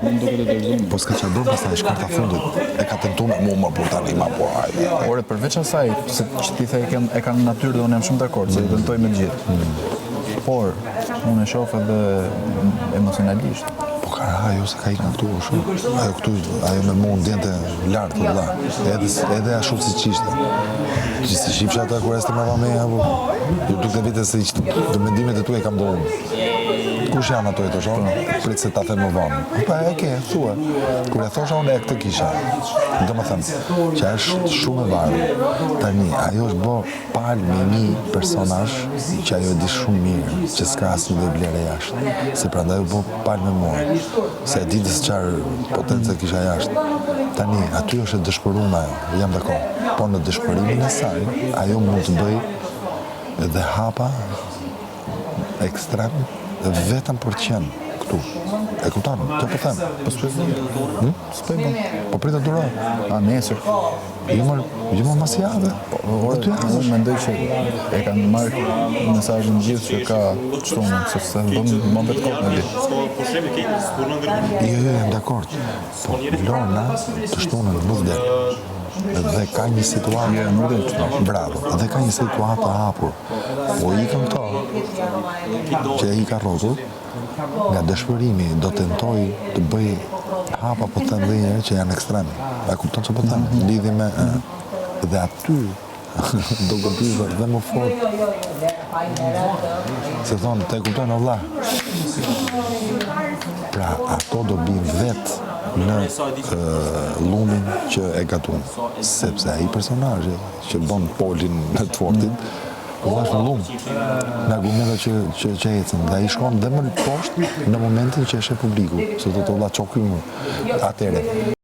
Më duket e dorëzuar. Po s'ka çfarë bën pastaj është karta fundit. E ka tentuar me mua më por tani ma po hajde. Ore, përveç asaj, se që ti the e kanë e kanë natyrë dhe unë jam shumë dakord, se tentoj me të gjithë. Por, unë e shoh edhe emocionalisht. Po ka ra, ajo se ka ikë nga këtu, është. Ajo këtu, ajo me mua ndjente lart, o vlla. Edhe edhe ashtu siç ishte. Që si shifsha ata kur este më me apo. Ju duke vite se që të mendimet e tua i kam bërë unë. Kush janë ato e thosha unë? Prit se ta them më vonë. Pa e ke, thua. Kur e thosha unë e këtë kisha. Do më thënë, që është shumë e varur. Tani, ajo është bë palë me një personazh që ajo e di shumë mirë, që s'ka asnjë lloj vlere jashtë. Se prandaj u bë palë me mua. Se e di se çfarë potence kisha jashtë. Tani, aty është e dëshpëruar ajo, jam dakord. Po në dëshpërimin e saj, ajo mund të bëj dhe hapa ekstrem vetëm për të qenë këtu. E kupton? Kjo po them. Po s'po e bën. Hm? S'po e bën. Po prit të duroj. A nesër. Jo më, jo më mas jave. Po, ore, unë mendoj që e kanë marrë mesazhin gjithë që ka shtunën, sepse bën më vetë kot me di. Jo, jo, jam dakord. Po Lorna të shtunën nuk del. Dhe ka një situatë. Jo, nuk del të shtunën. Bravo. Dhe ka një situatë të hapur. Po ikën këto, që i ka rrotull, nga dëshpërimi do tentoj të bëj hapa po them dhe një herë që janë ekstrem. E kupton çfarë po them? Lidhje me dhe aty do godisë dhe më fort. Se thonë, të e kuptojnë o vlla. Pra, ato do binë vetë në e, llumin që e gatun. Sepse ai personazhi që bën polin e të fortit, o vlla është në llum. Në argumentet që, që, që ecën. Dhe ai shkon dhe më poshtë në momentin që e sheh publiku. Se thotë, o vlla, ço ky më. Atëre.